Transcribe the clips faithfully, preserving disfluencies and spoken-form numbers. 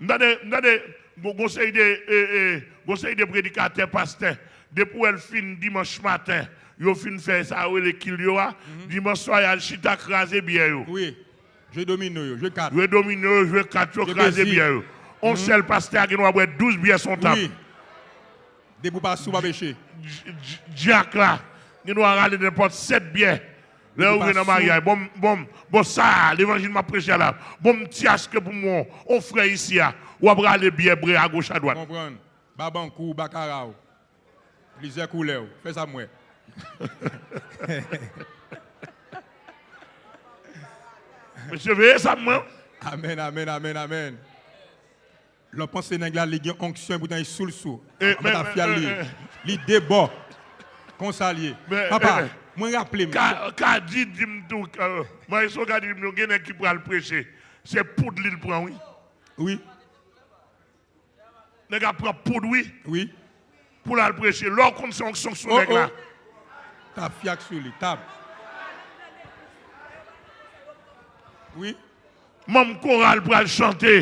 M tande, m tande, gon, gon seri de, e, e, gon seri de predikatè, pastè, depi w wè l fin dimanch maten, yo fin fè sa yo rele kil yo a, dimanch swa y al chita kraze byè yo. Wi. Jwe domino yo, jwe kat. Jwe domino yo, jwe kat yo, kraze byè yo. On sèl pastè a gen dwa bwè douz byè sou on tab. Wi. Depi w pa sou, pa peche. Dj-, dj-, djak la gen dwa rale nenpòt sèt byè. Lè yo rive nan maryaj, bon, bon, bon, sa, levanjil m ap preche a la. Bon, m ti achte pou mwen, on frè isi a, w ap rale byè bre agoch adwat. Konprann. Babankou, bakaraw. Plizyè koulè w. Fè sa m wè. Mesye, veye sa m wè. Amèn, amèn, amèn, amèn. Lè w panse nèg la, li gen onksyon, poutan li sou l sou. Anba tafya li. Li debò. Konsa l ye. Papa, mwen raple m. Ka, Kadi di m tou, ka, Maestro Kadi di m tou, gen nèg ki pral preche. Se poud li l pran, wi. Wi. Nèg ap pran poud, wi. Wi. Pou l al preche. Lè w konn se onksyon k sou nèg la. Tafya k sou li. Tab. Wi. Manm koral pral chante.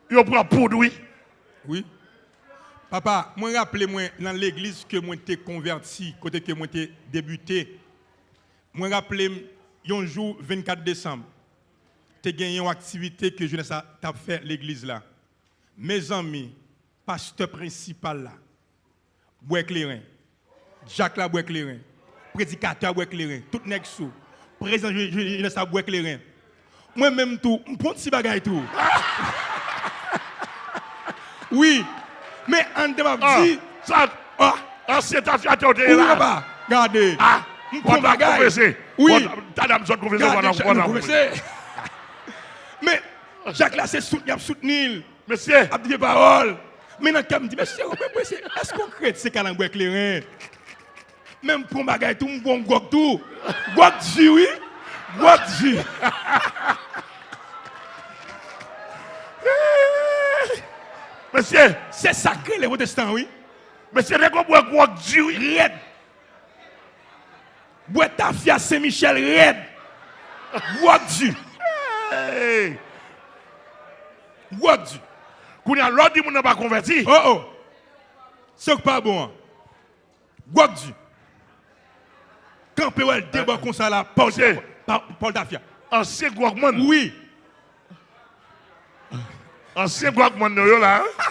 Yo pran poud, wi. Wi. Papa, mwen raple mwen nan legliz ke mwen te konvèti, kote ke mwen te debite. Mwen raple m yon jou vennkat desanm, te gen yon aktivite ke jenès la t ap fè legliz la. Mezanmi, pastè prensipal la bwè kleren. Djak la bwè kleren. Predikatè a bwè kleren. Tout nèg sou. Prezidan je-, je-, jenès la bwè kleren. Mwen menm tou, m pran ti bagay tou. Wi. Men anndan m ap di. Sa, ansyen tafyatè w te ye la. Gade. M pran bagay. Wi. Tada m sot konfese. Gade, m konfese. Men, djak la se soutni, y ap soutni l. Mesye. Ap di vye pawòl. Men nan kè m di, mesye, mwen, mwen, se, èske yon kretyen ka nan bwè kleren? Men m pran bagay tou, m pran gwòg tou. Gwòg di, wi. Gwòg di. Mesye. Se sa k rele pwotestan, wi. Mesye, nèg yo bwè gwòg di, wi. Rèd. Bwè tafya Sen Michèl rèd. Gwòg di. Hey! Gwòg di. Kounye a, lè w di moun nan pa konvèti. Oh, oh. Se w k pa bon an. Gwòg di. Kanpe wè l debò konsa la, pa w, pa w tafya. Ansyen gwògmann. Wi. Ansyen gwògmann nou yo la, hein?